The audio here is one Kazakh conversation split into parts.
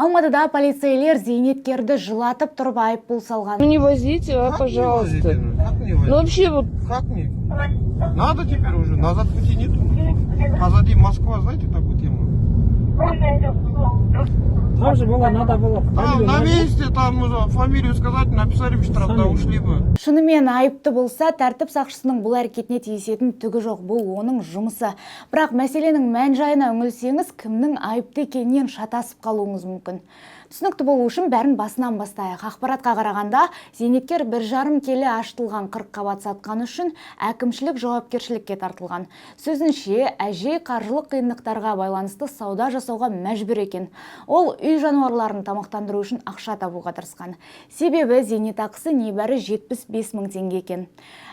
Алматыда полицейлер зейнеткерді жылатып тұрып айыппұл салған. Ну не возите, а, Как не пожалуйста. возить? Как не возить? Ну вообще вот Как не? Надо теперь уже, назад пути нету. Позади Москва, знаете такую тему? Там же было, надо было Там фамилию на назвать. месте, там уже фамилию сказать, написали бы штраф, да Сами. Ушли бы. Шынымен айыпты болса, тәртіп сақшысының бұл әрекетіне тиісетін түгі жоқ, бұл оның жұмысы. Бірақ мәселенің мән жайына үңілсеңіз, кімнің айыпты екенінен шатасып қалуыңыз мүмкін. Түсінікті болу үшін бәрін басынан бастайық. Ақпаратқа қарағанда, зейнеткер 1,5 келі ашытылған қырыққабат сатқаны үшін әкімшілік жауапкершілікке тартылған. Сөзінше, әжей қаржылық қиындықтарға байланысты сауда жасауға мәжбүр екен. Ол үй жануарларын тамақтандыру үшін ақша табуға тырысқан. Себебі зейнетақысы небәрі 75 мың теңге екен.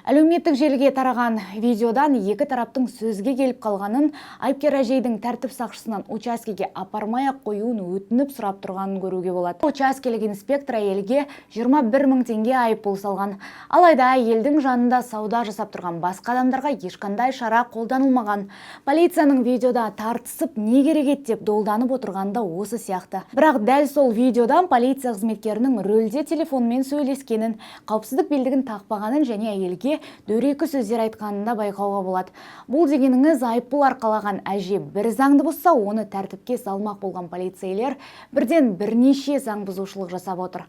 Әлеуметтік желіге тараған видеодан екі тараптың сөзге келіп қалғанын, айыпкер әжейдің тәртіп сақшысынан учаскеге апармай ақ қоюын өтініп сұрап тұрғанын көруге болады. Учаскелік инспектор әйелге 21 мың теңге айыппұл салған. Алайда әйелдің жанында сауда жасап тұрған басқа адамдарға ешқандай шара қолданылмаған. Полицияның видеода тартысып не керек еді деп долданып отырғаны да осы сияқты. Бірақ дәл сол видеодан полиция қызметкерінің рөлде телефонмен сөйлескенін, қауіпсіздік белдігін тақпағанын және әйелге дөрекі сөздер айтқанын да байқауға болады. Бұл дегеніңіз, айыппұл арқалаған әже бір заңды бұзса, оны тәртіпке салмақ болған полицейлер бірден бірнеше заң бұзушылық жасап отыр.